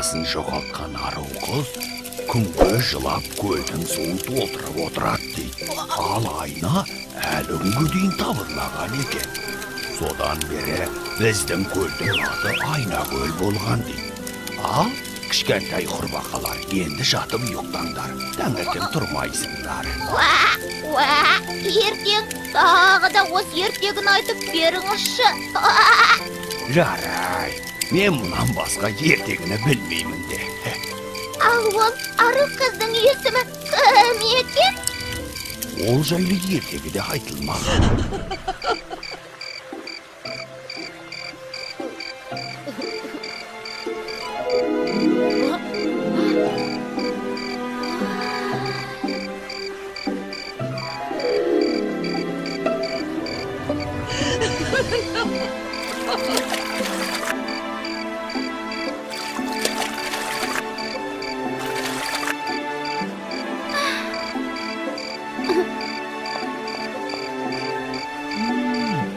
Айнасын жоғалтқан ару қыз күнге жылап көлдің суын толтырып отырады дейді. Ал айна әлі күнге дейін табылмаған екен. Содан бері біздің көлдің аты Айнакөл болған дейді. Ал кішкентай құрбақалар, енді жатып ұйықтаңдар, таңертең тұрмайсыңдар. Уа, уа, ертең тағы да осы ертегіні айтып беріңізші. Жарай, мен мұнан басқа ертегіні білмеймін де. Ал ол ару қыздың есімі кім екен? Ол жайлы ертегіде айтылмаған.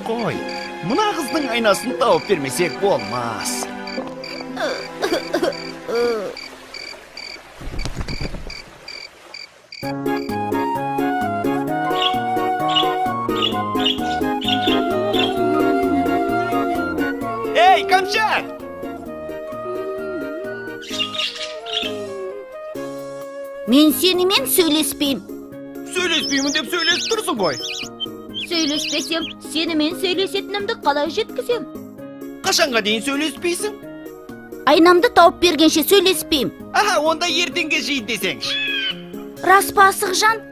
Қой, мына қыздың айнасын тауып бермесек болмас. Ей, Камшат! Мен сенімен сөйлеспеймін. Сөйлеспеймін деп сөйлесіп тұрсың ғой. Сөйлеспесем, сенімен сөйлесетінімді қалай жеткізем? Қашанға дейін сөйлеспейсің? Айнамды тауып бергенше сөйлеспеймін. Аха, онда ертеңге жейін десеңші. Рас па, Асықжан?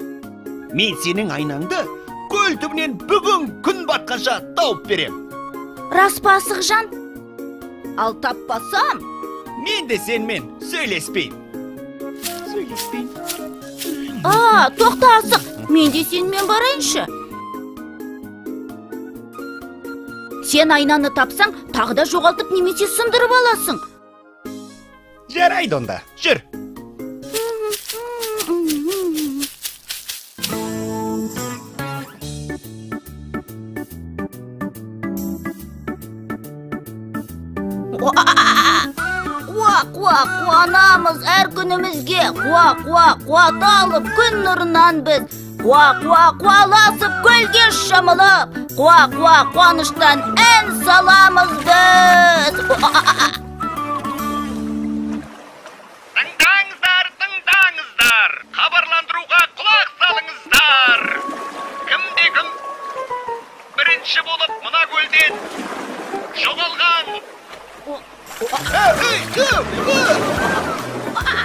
Мен сенің айнаңды көл түбінен бүгін күн батқанша тауып берем. Рас па, Асықжан? Ал таппасам, мен де сенімен сөйлеспеймін. Сөйлеспеймін. А, тоқта, Асық, мен де сенімен барайыншы. Сен айнаны тапсаң, тағы да жоғалтып немесе сындырып аласың. Жарайды онда, жүр. Қуа, қуа, қуанамыз әр күнімізге. Қуа, қуа, қуат алып күн нұрынан біз. Қуа, қуа, қуаласып көлге шомылып. Қуа, қуа, қуаныштан ән саламыз біз. Тыңдаңыздар, тыңдаңыздар, хабарландыруға құлақ салыңыздар. Кімде кім бірінші болып мына көлден жоғалған.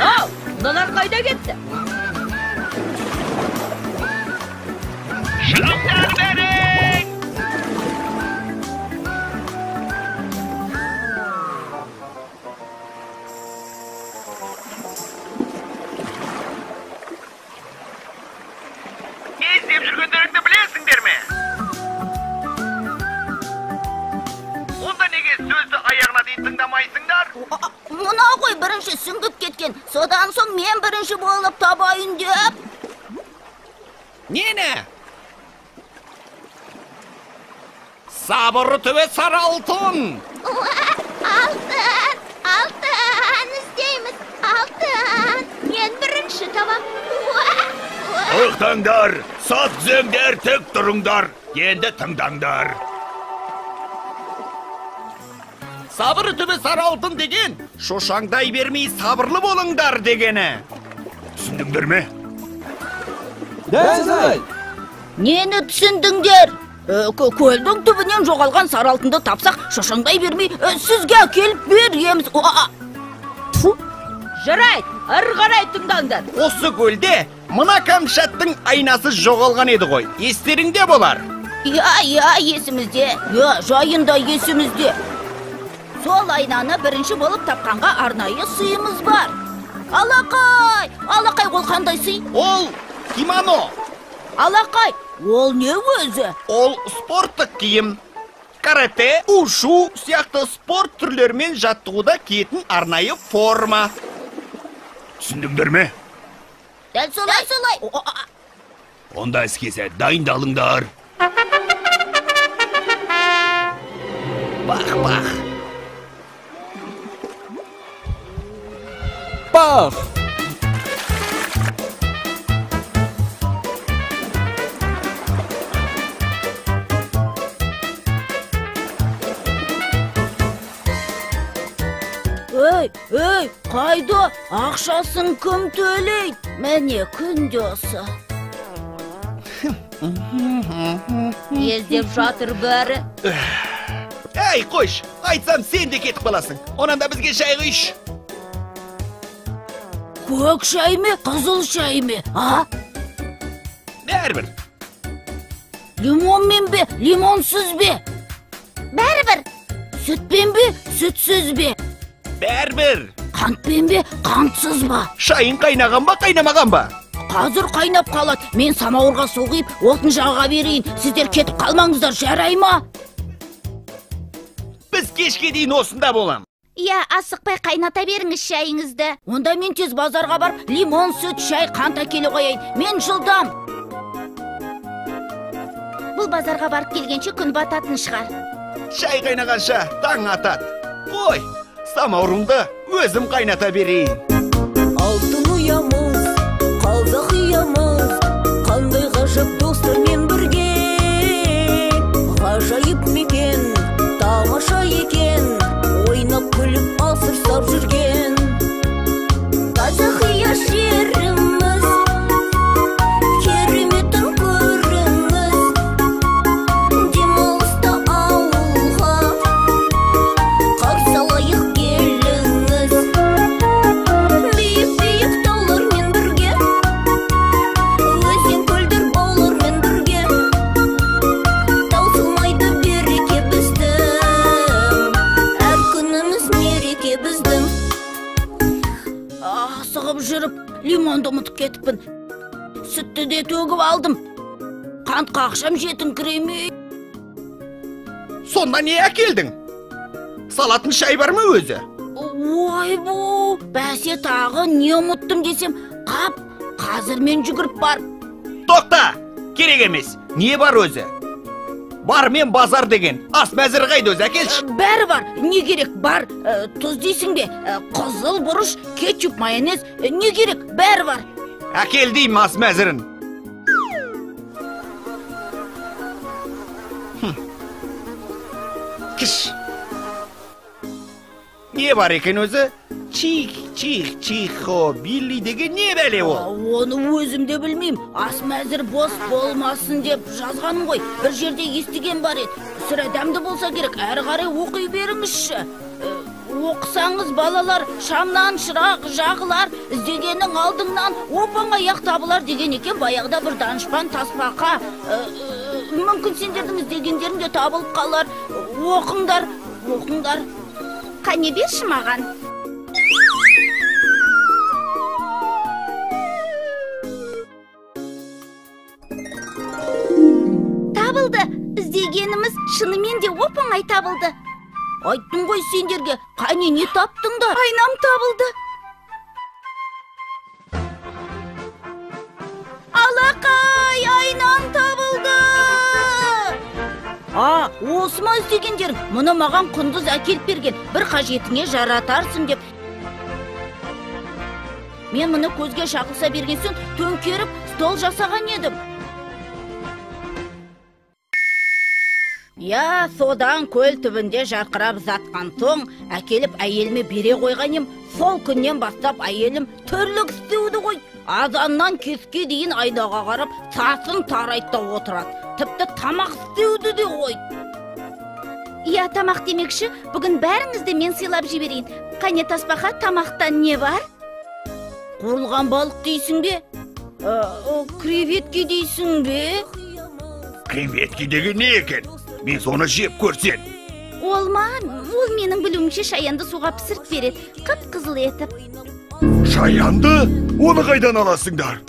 Ау, мыналар қайда кетті? Шығыңдар бәрің! Не іздеп жүргендеріңді білесіңдер ме? Онда неге сөзді аяғына дейін тыңдамайсыңдар? Мынау ғой бірінші сүңгіп кеткен, содан соң мен бірінші болып табайын деп. Нені? Сабыр түбі сары алтын! Алтын, алтын іздейміз, алтын! Мен бірінші табам. Тоқтаңдар, сап түзеңдер, тік тұрыңдар, енді тыңдаңдар. Сабыр түбі сары алтын деген, шошаңдай бермей сабырлы болыңдар дегені. Түсіндіңдер ме? Дәл солай. Нені түсіндіңдер? Көлдің түбінен жоғалған сары алтынды тапсақ, шошаңдай бермей сізге әкеліп береміз. Жарайды, ары қарай тыңдаңдар. Осы көлде мына Камшаттың айнасы жоғалған еді ғой. Естеріңде болар. Иә, иә, есімізде. Иә, жайында есімізде. Сол айнаны бірінші болып тапқанға арнайы сыйымыз бар. Алақай, алақай, ол қандай сый? Ол кимоно. Алақай, ол не өзі? Ол спорттық киім. Карате, ушу сияқты спорт түрлерімен жаттығуда киетін арнайы форма. Түсіндіңдер ме? Дәл солай. Дәл солай. Онда іске сәт дайындалыңдар. Бах, бах. Уақ! Ей, ей, қайда? Ақшасын кім төлейді? Міне күнде осы. Ездеп жатыр бәрі. Әй, қойш, айтсам сен де кетіп қаласың. Онан да бізге шай құйшы. Көк шай ме, қызыл шай ме, а? Бәрібір. Лимонмен бе, лимонсыз бе? Бәрібір. Сүтпен бе, сүтсіз бе? Бәрібір. Қантпен бе, қантсыз ба? Шайың қайнаған ба, қайнамаған ба? Қазір қайнап қалады. Мен самауырға су құйып, отын жаға берейін. Сіздер кетіп қалмаңыздар, жарай ма? Біз кешке дейін осында болам. Иә, асықпай қайната беріңіз шайыңызды. Онда мен тез базарға барып, лимон, сүт, шай, қант әкеле қояйын. Мен жылдам. Бұл базарға барып келгенше күн бататын шығар. Шай қайнағанша таң атады. Қой, самаурынды өзім қайната берейін. Алтын ұямыз, қазақ ұямыз, қандай ғажап достармен бірге. Ғажайып мекен, тамаша екен, ойнап күліп асыр сап жүрген. Қазақ ұя жеріміз, кереметін көріңіз. Демалыста ауылға қарсы алайық келіңіз. Биік-биік таулармен бірге, өзен көлдер баулармен бірге, таусылмайды береке біздің, әр күніміз мереке біздің. Асығып жүріп, лимонды ұмытып кетіппін. Сүтті де төгіп алдым. Қантқа ақшам жетіңкіремей. Сонда не әкелдің? Салатын шай бар ма өзі? Ойбу, бәсе тағы не ұмыттым десем, қап, қазір мен жүгіріп барып. Тоқта, керек емес. Не бар өзі? Бар мен базар деген. Ас мәзірі қайда өзі, әкелші. Бәрі бар, не керек бар. Тұз дейсің бе? Қызыл бұрыш, кетчуп, майонез, не керек, бәрі бар. Әкел деймін ас мәзірін. Кіш. Не бар екен өзі? Чих, чих, чихо, билли деген не бәле ол? Оны өзім де білмеймін. Ас мәзір бос болмасын деп жазғаным ғой. Бір жерде естіген бар еді. Сірә дәмді болса керек. Әрі қарай оқи беріңізші. Оқысаңыз балалар, шамнан шырақ жағылар, іздегенің алдыңнан оп-оңай ақ табылар деген екен баяғыда бір данышпан тасбақа. Мүмкін сендердің іздегендерің де табылып қалар. Оқыңдар, оқыңдар. Қане берші маған. Табылды. Іздегеніміз шынымен де оп-оңай табылды. Айттым ғой сендерге, қане не таптыңдар? Айнам табылды. Алақай, айнам табылды. А, осы ма іздегендерің? Мұны маған құндыз әкеліп берген, бір қажетіңе жаратарсың деп. Мен мұны көзге шағылса берген соң төңкеріп стол жасаған едім. Я, содан көл түбінде жарқырап жатқан соң әкеліп әйеліме бере қойған ем. Сол күннен бастап әйелім тірлік істеуді қойды. Азаннан кешке дейін айнаға қарап сасын тарайды да отырады. Тіпті тамақ істеуді де қойды. Иә, тамақ демекші, бүгін бәріңізді мен сыйлап жіберейін. Қане тасбақа, тамақтан не бар? Қуырылған балық дейсің бе? Креветки дейсің бе? Креветки деген не екен? Мен соны жеп көрсем. Ол ма? Ол менің білуімше шаянды суға пісіріп береді, қып-қызыл етіп. Шаянды? Оны қайдан аласыңдар?